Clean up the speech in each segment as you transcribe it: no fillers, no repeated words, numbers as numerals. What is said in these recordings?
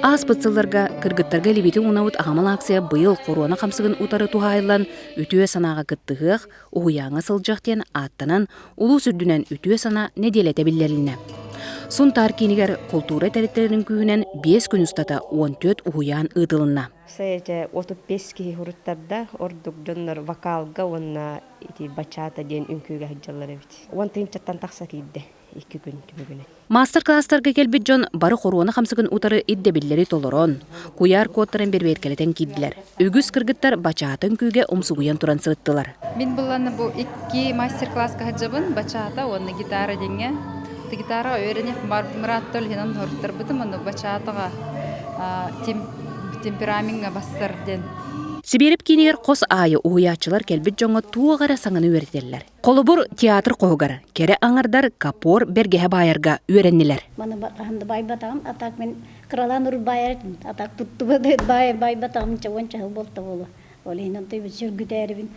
Ааспыт сылларга кыргыттарга илибитин уунабыт аҕамал акция быйыл хоруона хамсыгын утары туһаайыллан үтүө санааҕа кыттыһыах, уһуйааҥҥа сылдьыах диэн ааттанан улуус үрдүнэн үтүө санаа нэдиэлэтэ биллэрилиннэ. Сунтаар киинигэр култуура тэрилтэлэрин күүһүнэн 5 күн устата 14 уһуйаан ыытылынна. Сайа 35 киһи суруттарда, ордук дьоннор вокалга уонна ити бачата диэн үҥкүүгэ сылдьаллар эбит. Уон тыһыынчаттан тахса киирдэ икки күн түмүгүнэн. Маастар-кылаастарга кэлбит дьон бары хоруона хамсыгын утары ирдэбиллэри толорон, куйаар кодтарын бэрэбиэркэлэтэн киирдилэр. Үгүс кыргыттар бачаата үҥкүүгэ умсугуйан туран сырыттылар. Мин былланы бу икки мастер-класска сылдьабын, бачата уонна гитара диэҥҥэ. Гитараҕа үөрэниэх мыраатта үлэһинэн хоруттарбытым, ону бачатаҕа темперамиҥҥа бассар диэн. Сибиэрэп киинигэр хос аайы уһуйааччылар кэлбит дьоҥҥо туох эрэ саҥаны үөрэтэллэр. Холобур, театр хоһугар кэрэ аҥардар капор бэргэһэ баайарга үөрэннилэр. Маны хаһан да баайбатаҕым, а так мин кыралаан урут баайар этим, а так туттубат баайбатаҕым уонча сыл буолта буолуо. Ол иһин онто сүргүтээрибин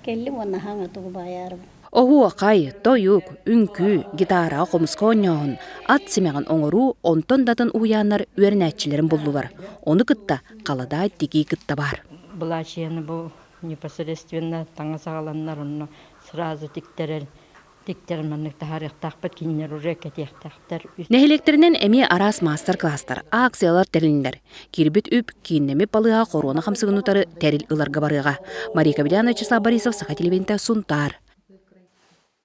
кэллим уонна хаҥа тугу баайаарыбын. Оһуохай, тойук, үҥкүү, гитараҕа хомуска оонньооһун, ат симэҕин оҥоруу онтон да атын уһуйааннар үөрэнээччилэрин буллулар. Ону кытта халадаай тигии кытта баар. Былаачыйаны бу непосредственно таҥас аҕаланнар онно сразу тиктэрэр тиктэр маннык таһаарыахтаахпыт кинилэр уже кэтиэхтээхтэр. Нэһилиэктэринэн эмиэ араас маастар-кылаастар, акциялар тэрилиннилэр. Киирбит үп кииннэммит балыыһа хоруона хамсыгын утары тэрил ыларга барыаҕа. Мария Кабеляна, Вячеслав Борисов, Саха телевидениетэ, Сунтаар.